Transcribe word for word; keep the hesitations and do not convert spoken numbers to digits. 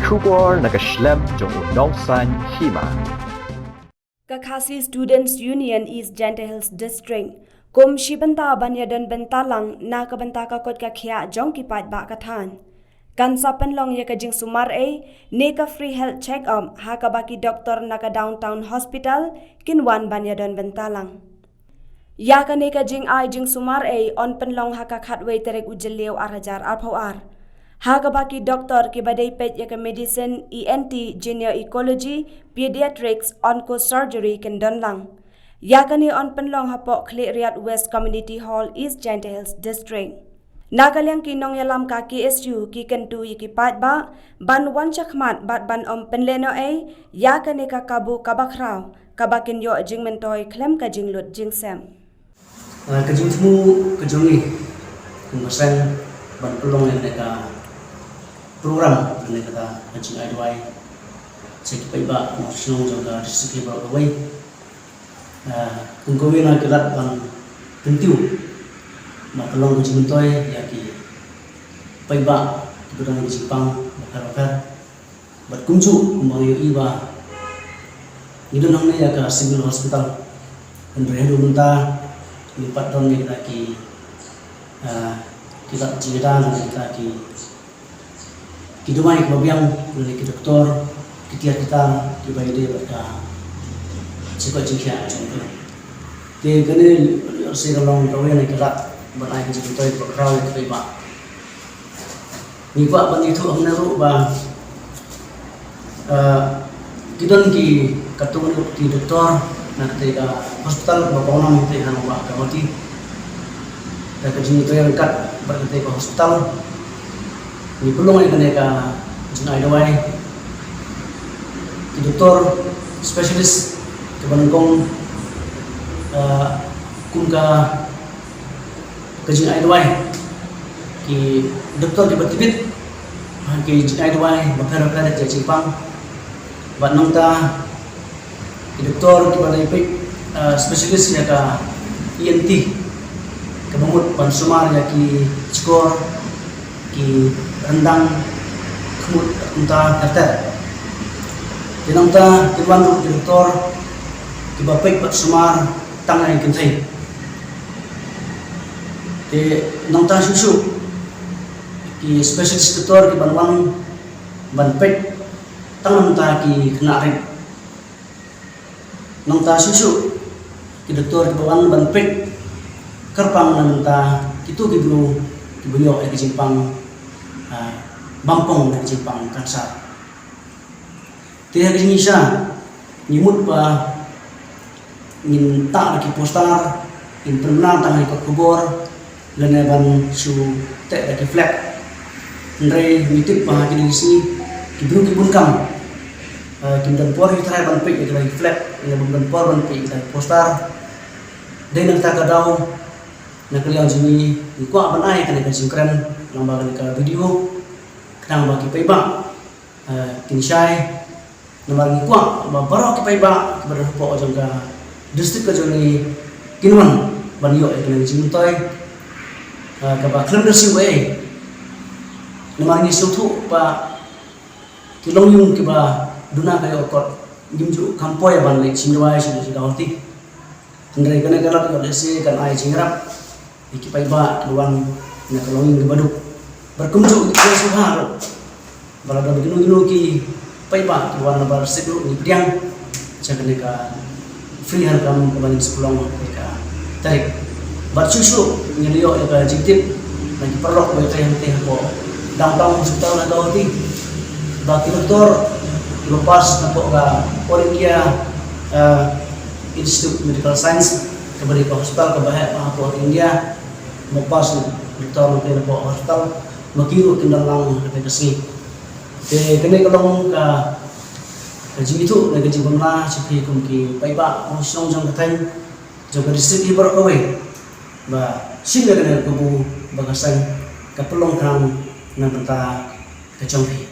Khubor na ka shlem jong u nongsan hima. Ka Khasi Students Union East Jaintia Hills District kum shi bynta ban ïadon bynta lang na ka bynta ka koit ka khiah jong ki paidbah ka thaiñ, kan sa pynlong ïa ka jingsumar ei ne ka free health check up ha kaba ki doktor na ka Downtown Hospital kin wan ban ïadon bynta lang. Ïa kane ka jingai jingsumar ei yn pynlong ha ka khatwei tarik u Jylliew ar hajar arphew ar, ha kaba ki doktor kiba dei peit ïa ka medicine, E N T, gynaecology, pediatrics, onco surgery kin don lang. Ïa kane yn pynlong hapoh Khliehriat West Community Hall, East Jaintia Hills District. Na ka liang ki nongïalam ka K S U ki kyntu ïa ki paidbah ban wan shakhmat bad ban ym pynlehnohei ïa kane ka kabu kaba khraw kaba kin ïoh jingmyntoi khlem ka jinglut jingsem. Ah, ka jingthmu ka jong ngi kum ka seng ban pynlong ïa kane ka program, kane ka jingai duwai sha ki paidbah nongshong jong ka district hi baroh kawei. Ah, kum kawei na ki lad ban kyntiew ba ka long ka jingmyntoi ïa ki paidbah kiba don ka jingpang bapher bapher. Bad kumjuh kumba ngi ïohi ba ngi don hangne ïa ka Civil Hospital, hynrei haduh mynta ngim pat don ïa kita ki, ah, ki lad jingïada, kita ki ki dawai kiba biang, lane ki doktor, ki tiar ki tar kiba ïadei bad ka jingkoit jingkhiah jong ka. Te kane sa ka long kawei na ki lad ban ai ka jingmyntoi kaba khraw ïa ki paidbah. Ngi kwah ban ïathuh hangne ruh ba, eh, ki don ki katto katne ki doktor na kata ka hospital ba pawnam te ha nongbah ka Guwahati. Da ka jingïatrei ryngkat bad kata ka hospital, ngi pynlong ïa kane ka jingai dawai. Ki doktor specialist kiba nyngkong, eh, kum ka ka jingai dawai, ki doktor kiba tbit ha ki jingai dawai bapher bapher ïa ka jingpang. Bad nangta ki doktor kiba dei peit, eh, specialist ïa ka E N T, kaba mut ban sumar ïa ki shkor, ki ryndang, khmut, kumta ter ter. Te nangta kin wan ruh ki doktor kiba peit bad sumar tang ïa ki kynthei. Te nangta shuh shuh ki specialist doktor kiban wan ban peit tang na bynta ki khynnah rit. Nangta shuh shuh ki doktor kiba wan ban peit kyrpang na bynta kito ki briew kiba ïoh ïa ka jingpang, ah, bampong na ka jingpang kansar. Te ha ka jingshisha ngi mut ba ngin tah da ki poster, ngin pynbna tang ha ki kot khubor, lane ban shu teh da ki flag. Hynrei ngi tip ba ha kine ki sngi ki briew ki bun kam, eh, kim don por ki trai ban peit ïa ki flag, lane bym don por ban peit ïa ki poster. Dei na kata ka daw, na ka liang jong ngi, ngi kwah ban ai kane ka jingkren lyngba kane ka video, khnang ba ki paidbah, eh, kin shai. Namar ngi kwah ba baroh ki paidbah kiba don hapoh jong ka district ka jong ngi kin wan ban ïoh ïa kane ka jingmyntoi, eh, kaba khlem da siew ei. Namar ngi sngewthuh ba ki longïing kiba duna ka ïoh kot ngim ju kham poi ban leit shim dawai sha Guwahati. Hynrei kane ka lad ka lehse kan ai jingïarap ïa ki paidbah kiba wan na ka longïing kaba duk. Bad kumjuh ngi kyrpad sngewbha ruh ba lada don kino kino ki paidbah kiba wan na barsik ruh, ngi pdiang sha kane ka free health camp kaba ngin sa pynlong ha kane ka tarik. Bad shuh shuh ngin ïoh ïa ka jingtip na ki paralok ba ïatrei hangtei hapoh Downtown Hospital ha Guwahati ba ki doktor kiba pass napoh ka All India, eh, Institute of Medical Science, kaba dei ka hospital kaba heh hapoh India, ba pass na doktor napoh hospital, ba ki ruh kin don lang ha kata ka sngi. Te kane ka long ka, ka jingithuh ne ka jingbamla sha phi kum ki paidbah nongshong jong ka thaiñ, jong ka district hi baroh kawei, ba shim ïa kane ka kabu ba ka seng ka pynlong khnang na bynta ka jong phi.